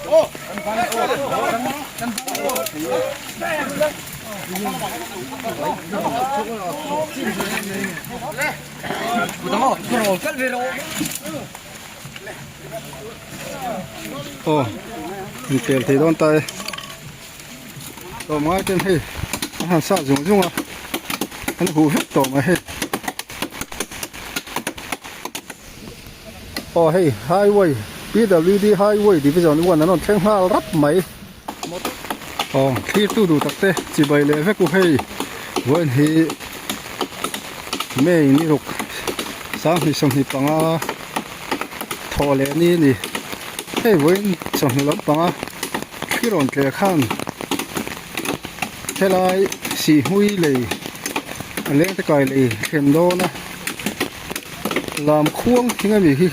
Aw in pel thei dawn ta e tlawm ngai ten hei an han sah zung zung a an huh vek tawh mai hei aw hei highway P_W_D highway division one an rawn thleng nghal rap mai. Aw thlir tu duh tak te chibai leh vek u hei vawiin hi May ni ruk 2025 thawh leh ni a ni hei vawiin chawhnu lampanga thli rawn tleh khan helai sihhmui lei a leng te kai lei thlen dawn a lam khuang thing a ni hi.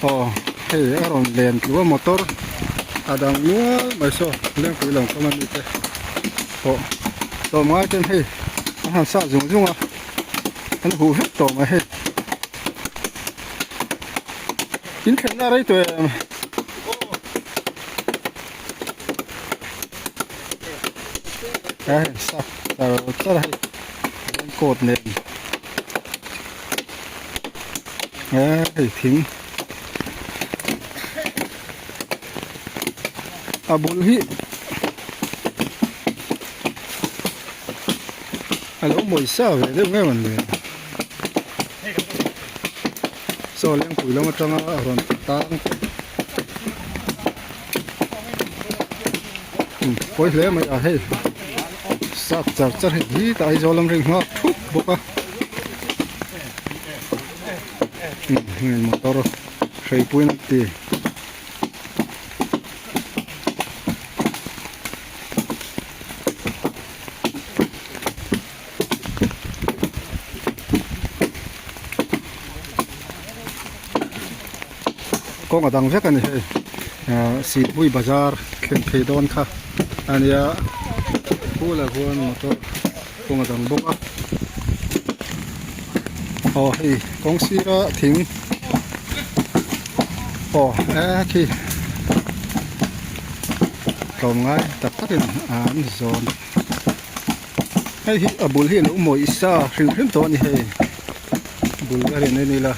Aw hei a rawn len tlu a motor a dang nual mai saw lengpui lam kawng ami te pawh tlawm ngai ten hei an han sah zung zung a an huh vek tawh mai hei in thlenna a rei tawh em a hei sah char char a hei raincoat nen. Hei thing a bul hi a lo mawi sa ve deuh ngei ang le saw lengpui lam atanga a rawn tang pawi hle mai a hei sap char char hei hi tah Aizawl lam ring nghak thup bawk a. Motor hreipui an ti. Kawng a dang vek a ni hei Sihpui bazar thleng phei dawn kha a nia khulah khuan motor kawng a dang bawk a aw hei kawng sira thing aw e khi tlawmngai tak takin an zawn hei hi a bul hi a lo mawi sa hrim hrim tawh a ni hei bul ber in en ila.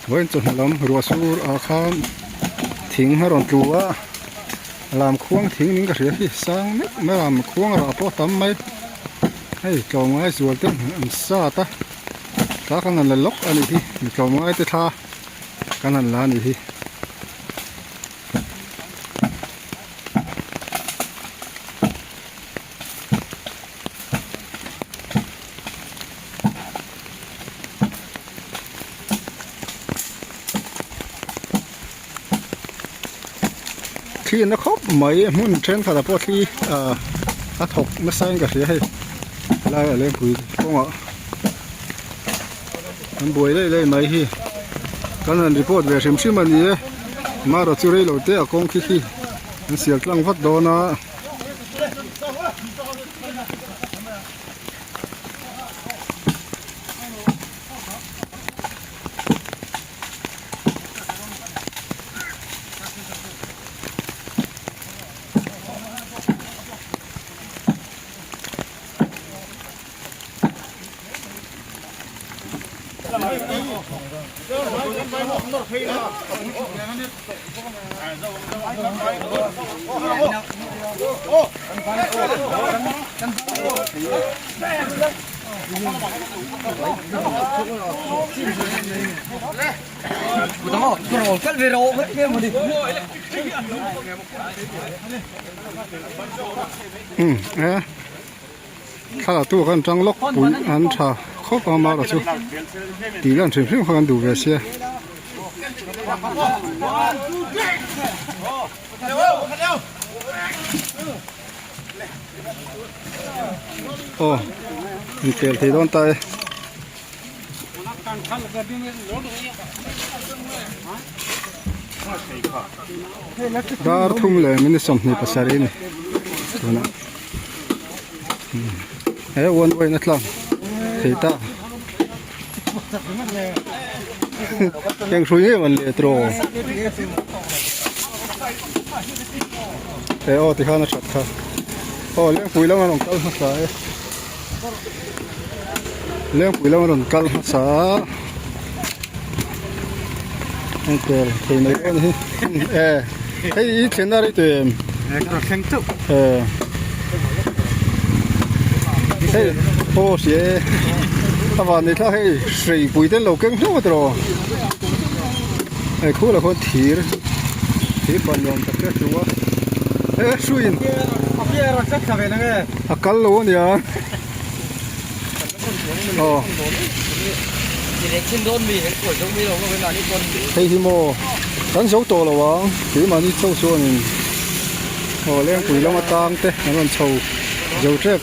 Vawiin chawhnu lam ruah sur ah khan thing a rawn tlu a lam khuang thing niin ka hria hi sang meuh mai a lam khuang rah pawh a tam mai hei tlawmngai zual te an sat a thla kan han la lawk a nih hi mi tlawmngai te thla kan han la a nih hi. Thli na khawp mai hmun thenkhat ah pawh thli ah a thawk nasa in ka hria hei helai a lengpui kawngah an buai laih laih mai hi kan han report ve hrim hrim a ni e marawh chu reilo te a kawng khi khi an sial tlang vat dawn a. Thla tu khan tang lawk pui an tha khawp a mara chu tih lan hrim hrim kha kan duh ve sia. Aw in pel thei dawn ta e. Dar thum leh minute 27 a ni tunah. He one way na tlang thei ta. Eng hrui nge man le tro. E aw tikhan a that kha. Aw lengpui lama rawn kal hmasa e. Lengpui lama rawn kal hmasa. Heng tel thei mai pawh a ni hi. E hei i thlen a rei tawh em? E ka rawn thleng chauh. E hei aw hria e a van ni thlak hei hreipui te an lo keng hlauh a tiraw hei khulah khuan thir thir ban nuam tak te a hlu a he hruiin a kal lo a nia aw hei hi maw kan zo tawh lo ang keimahni chauh chuanin aw lengpui lama tang te an rawn chho zo tep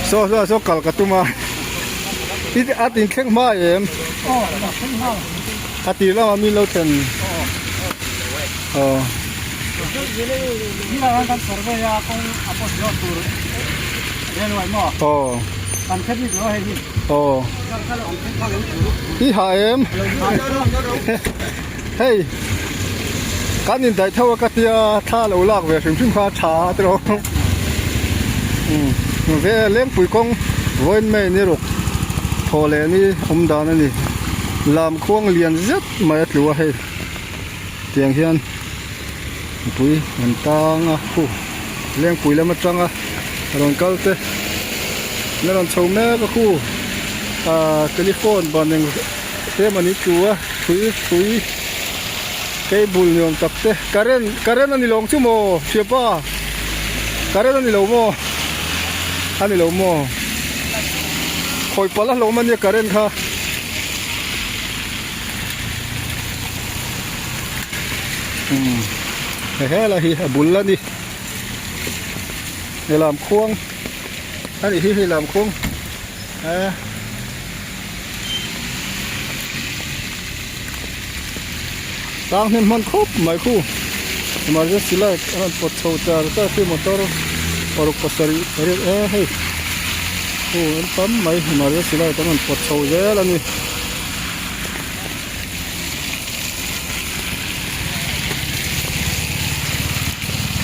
saw saw saw kal ka tum a i a tin thleng hma em a tir lamah mi lo thlen aw. Aw. Aw. I ha em? Hei kan indaih tho a ka tia thla lo lak ve hrim hrim kha a tha a tiraw. Umm ve lengpui kawng vawiin mai ni ruk thaw leh ni awm dan a ni. Lam khuang lian zet mai a tlu a hei tiang hian mipui an tang a khu lengpui lam atanga rawn kal te an rawn chho mek a khu ah telephone ban eng tlem an intlu a hrui hrui cable ni awm tak te current current a ni lo ang chu maw thianpa current a ni lo maw a ni lo maw khawi palh a hlawm a nia current kha. Umm he helai hi a bul a ni he lam khuang a nih hi hei lam khuang eh tang hnem hman khawp mai khu emergency light a rawn pawt chho char char khi motor paruk pasarih pariat eh hei khu an tam mai emergency light an rawn pawt chho zel a ni.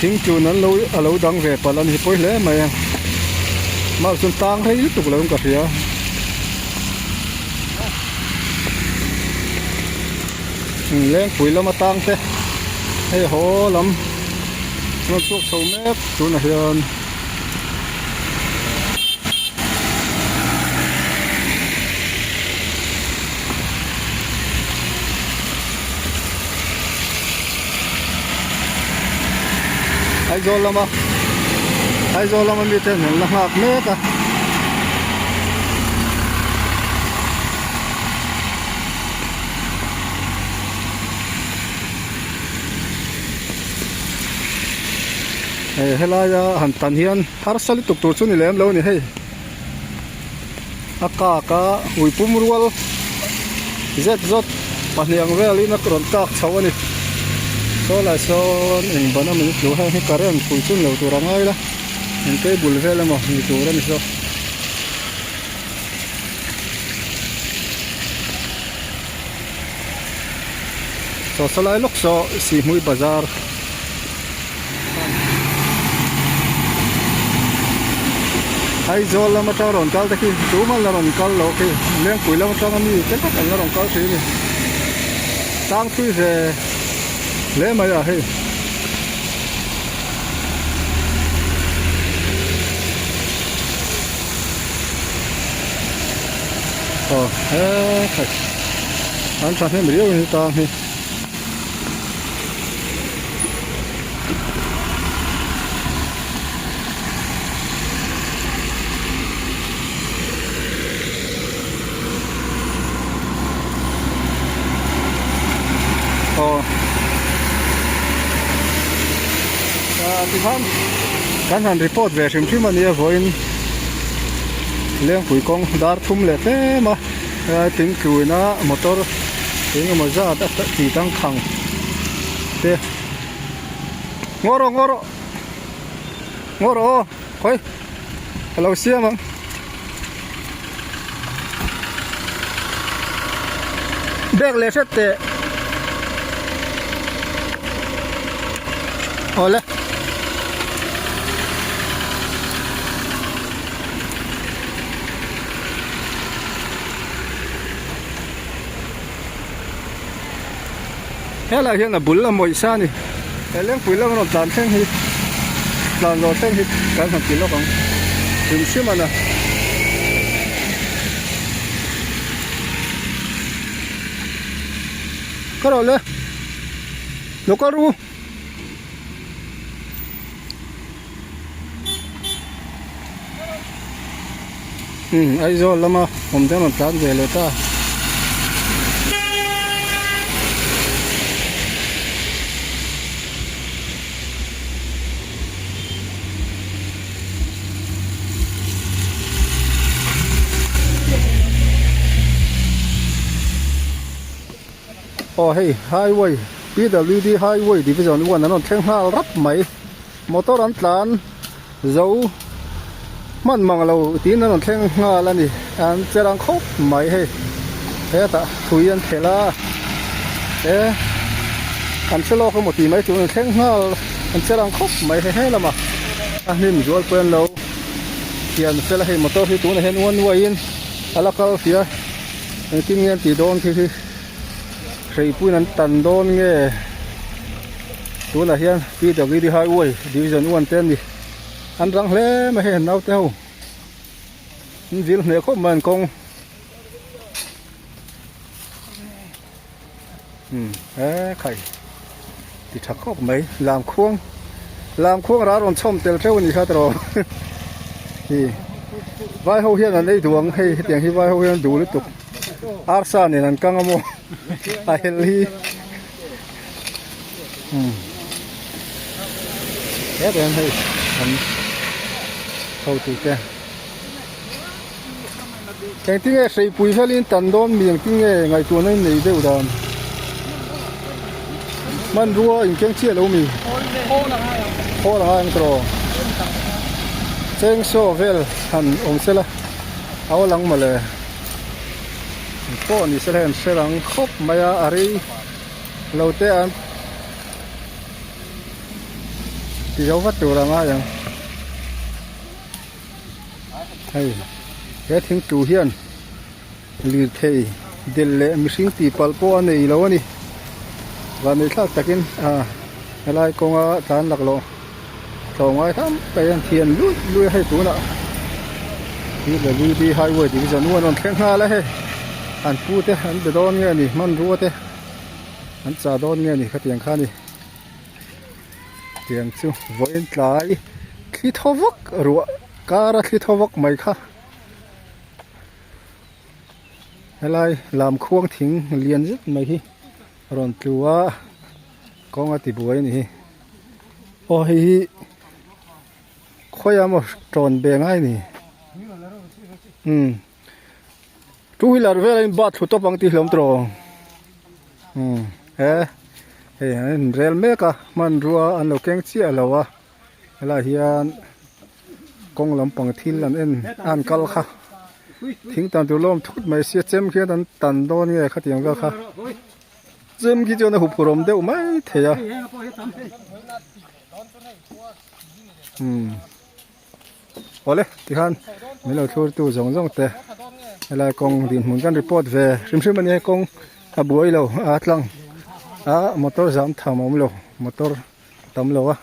Thing tlun an lo a lo dang ve palh a ni pawi hle mai a mah chuan tang rei lutuk lo in ka hria lengpui lama tang te hei haw lam rawn chhuak chho mek tunah hian. Aizawl lama Aizawl lama mite an la nghak mek a. Hei helaia han tan hian harsa lutuk tur chu ni lem lo a ni hei a kak a ui pum rual zet zawt pahnih ang velin a rawn kak chho a ni saw lai sawn eng ban a min tlu heng hi current pui chu ni lo tur a ngai la eng cable vel emaw ni tur a ni zawk. Saw sawlai lawk saw Sihhmui bazar Aizawl lam atang rawn kal te khi tumah la rawn kal lo khi Lengpui lam atanga mi te tak an la rawn kal thin a ni tang thui ve hle mai a hei. Aw hekhai an thahnem riau in tang hi. Aw ah tikhan kan han report ve hrim hrim a nia vawiin Lengpui kawng dar thum leh tlem a helai thingtluina motor eng emaw zat a ti tangkhang te ngaw rawh ngaw rawh. Ngaw rawh aw khawi ka lo siam ang. Bag leh hret teh. Awle. Helai hian a bul a mawih sa a ni he lengpui lam rawn tlan thleng hi tlan zawh thleng hi kan han ti lawk ang hrim hrim a na. Ka rawh le lo kal ru. Umm Aizawl lama awm te an rawn tlan ve leh ta. Aw hei highway PWD highway division one an rawn thleng nghal rap mai. Motor an tlan zo hman mang lo tiin an rawn thleng nghal a ni an che rang khawp mai hei hetah thui an thelh a he an hre lawk emaw tih mai tur an thleng nghal an che rang khawp mai hei he lamah a hnim zual pawh an lo thian fel a hei motor hi tunah hian uan uaiin a la kal hrih a engtin nge an tih dawn khi hi. Hreipuiin an tan dawn nge tunah hian PWD highway division one te a ni an rang hle mai hei naute ho an vil hneh khawp mai an kawng umm he khai ti tha khawp mai lamkhuang lamkhuang ral rawn chhawm tel teuh a nih kha tiraw hi vai ho hian an ei duh ang hei hetiang hi vai ho hian an duh lutuk. Arsa nen an kang a maw a hel hi umm hetah hian hei an hotu te engtin nge hreipui hialin tan dawn mi engtin nge ngaihtuahna in nei deuh dan hmanrua inkeng chiah lo mi khawl a ngai ang tawh chengsaw vel han awm sela a aw lang mawle. Pawh ni se hian hre rang khawp mai a a rei lo te an ti zo vat tur a ngai ang hei he thingtu hian lirthei del leh mihring tih palh pawh a nei lo a ni vanneih thlak takin ah helai kawnga tlan laklawh. Tlawmngai tam tak hian thian luih luih a hei tunah PWD highway division u an rawn thleng nghal a hei an pu te an be dawn nge ni hmanrua te an chah dawn nge ni khatiang kha a ni tiang chu vawiin tlai thli thaw vak ruah kar a thli thaw vak mai kha helai lam khuang thing lian zet mai hi a rawn tlu a kawng a ti buai a ni hi. Aw hei hi khawiah maw tawn ve ngai ni umm two wheeler vel a in bat thlu tawp ang tih hlawm tawh umm he hei an in rel mek a hmanrua an lo keng chiah lo a helaiah hian kawng lampang thil an en a an kal kha thing tan tur lawm thut mai sia chem khian an tan dawn nge khatiang vel kha. Chem khi chuan a huphurhawm deuh mai thei a. Umm awle tikhan min lo thlur tu zawng zawng te helai kawng dinhmun kan report ve hrim hrim a ni hei kawng a buai lo a tlang a motor zam tham a awm lo motor tam lo a.